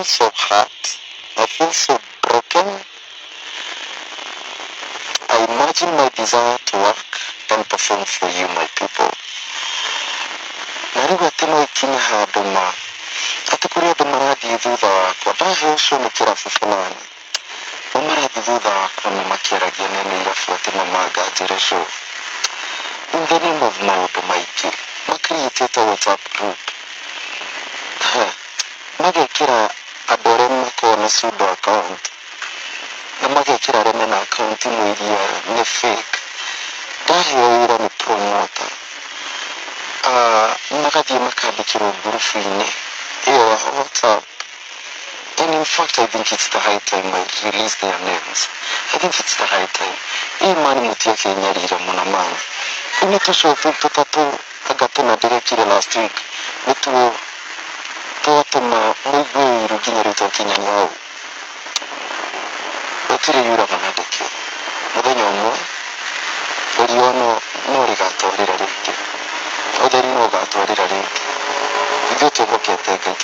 feel so hurt. I feel so broken. I imagine my desire to work and perform for you, my people. Na rĩu atĩ no ikinye handũ ma atĩ kũrĩ andũ marathiĩ thutha wakwa, ndaheo show nĩ kĩrabu fulani, o marathiĩ thutha wakwa na makĩaragia nene irabu atĩ mamanganjĩre show in the name of maũndũ maingĩ. Makiriĩtĩte WhatsApp group. Ha, magekĩra andũ arĩa makoragwo na pseudo account, na magekĩra arĩa mena account imwe iria nĩ fake. Ndaheo wĩra nĩ promoter, magathiĩ makandĩkĩrwo ngurubu-inĩ ĩyo ya WhatsApp. And in fact, I think it's the high time I release their names. I think it's the high time. Ĩ mani mũtiakĩnyarira mũno mani. Rĩu nĩ tũcoũ tũu tũtatũ anga tũna ndĩrekire last week nĩtuo twatũma mũigue ũiru nginya rĩu twakinya hau. Gũtirĩ yuraga na ndeke. Mũthenya ũmwe riũa no rĩgatwarĩra rĩngĩ. Ũtheri no ũgatwarĩra rĩngĩ. Ithuĩ twĩhokete Ngai.